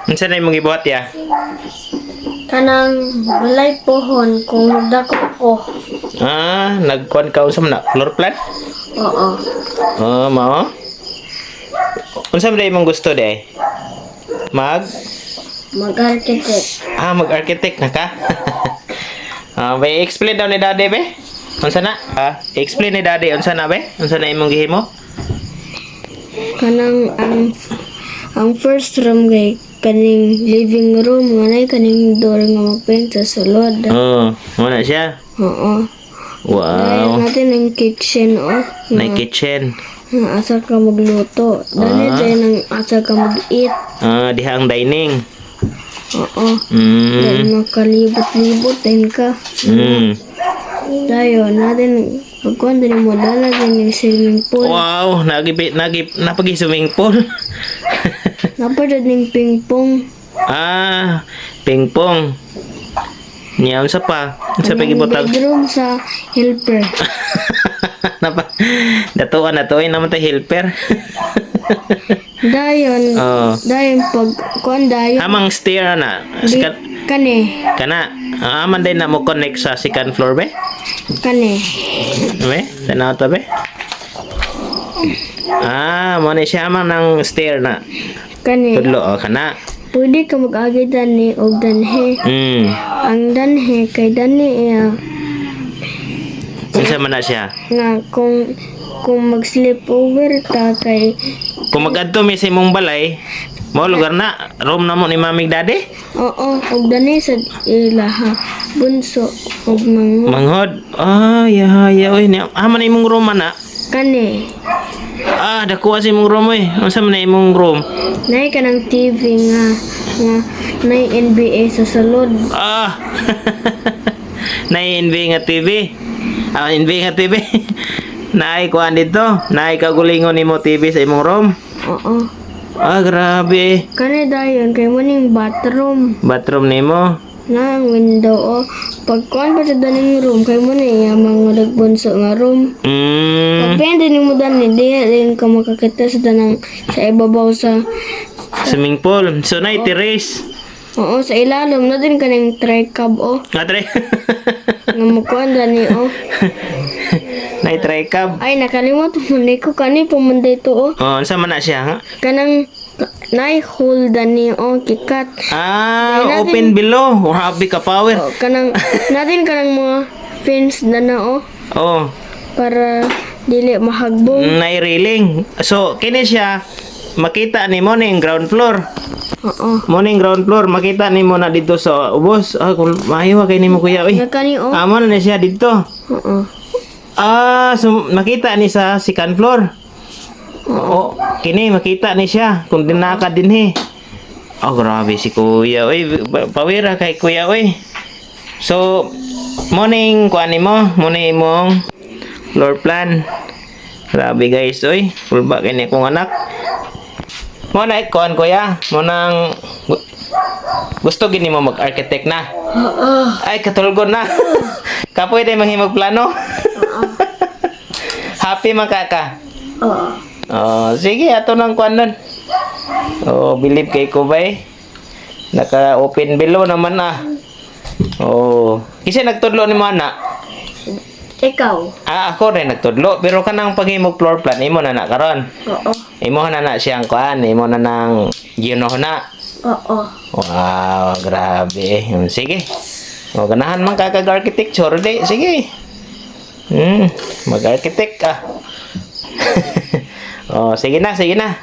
Unsa na imong gibuhat ya? Kanang balay pohon kung nagdako ko. Ah, nagkuan ka, unsa man na? Floor plan? Oo. Oh, mao. Unsa man imong gusto de? Mag Mag-architect. Ah, mag-architect na ka? Ah, be, explain daw ni Daddy, be. Unsa na? Ah, explain ni Daddy unsa na, be? Unsa na imong gihimo? Kanang ang first room kay kaning living room nga nay kaning door nga mapaint sa sulod. Oh, mo na siya. Oo. Wow. Dayon natin ang kitchen, oh. Na kitchen. Nga asa ka magluto. Dali din ang asa ka mag-eat. Ah, diha ang dining. Oo. Dahil makalibot-libot din ka. Dayon natin pagkuhan din mo dala din yung swimming pool. Wow, nagi nagi napagi swimming pool. Napadad ning ping-pong. Ah, ping pong. Niya unsa pa? Unsa pa gibutang? Bedroom sa helper. Napa datuan na to ay naman ta helper. Dayon, Oh. dayon pag kuan dayon Amang stair na. di, kani, Kana, ah, man din na mo connect sa second floor be? Kani. Be? Tanaw ta be? Ah, mo ni siya amang ng stair na. Kani. Tudlo oh, kana. Pwede ka mag-agi dani og danhe. Ang danhe kay dani iya Unsa man na siya? Nga kung mag-sleep over ta kay Kung magadto mi sa imong balay, mo lugar na room na mo ni mami ug daddy. Oo, og dani sa ilaha bunso og mga Manghod. Ah, ya ya oy. Ah, man imong room man na. Kani. Ah, dakuha sa imong room oy. Unsa man na imong room? Nay kanang TV nga nay NBA sa sulod. Ah. Nay NB nga TV. Ah, NB nga TV. Naay kuan dito. Naay kagulingon nimo TV sa imong room. Oo. Ah, grabe. Kani dayon kay mo ning bathroom. Bathroom nimo. Na ang window o pag kuan pa sa daning room kay mo na iya mga nagbunso nga room. Pag pwede nimo dani diya din ka makakita sa danang sa ibabaw sa Swimming pool. So nay terrace. Oo, sa ilalom na din kaning tricab o Nga try. nga mukuan dani o. Nay tricab. Ay, nakalimot mo ni ko kani pumunta ito o. Oh, unsa man na siya? Ha? Kanang nay hole dani o kikat. Ah, Dahil open below. Grabe ka power. O, kanang natin kanang mga fence dana o Oh, para dili mahagbong. nay railing. So, kini siya makita nimo ning ground floor. Oo. Mo ning ground floor, makita nimo na dito sa ubos. Ah, kung maayo kay nimo, kuya oy. Nga kani o. Amo na ni siya dito. Oo. Ah, so makita ni sa second floor. Oo, kini makita ni siya kung dinaka dinhi. Oh, grabe si kuya. Uy, pawira kay kuya, uy. So, morning kuan nimo, mo ni imong floor plan. Grabe guys, uy. Pulba kini akong anak. Mo na kuan, kuya, mo nang gusto gini mo mag-architect na. Oo. Ay, katulgon na. Kapoy day manghimog plano. Happy man ka ka. Oo. Oh, sige, ato nang kuan nun. Oh, believe kay ko bay. Naka-open below naman ah. Oh, kasi nagtudlo ni mo anak. Ikaw. Ah, ako rin nagtudlo, pero kanang paghimog floor plan imo na na karon. Oo. Imo na na siyang kuan, imo na nang ginoho na. Oo. Wow, grabe. Sige. O, ganahan man ka kag architecture, di. Sige. Mag-architect ka. Oh, sige na, sige na.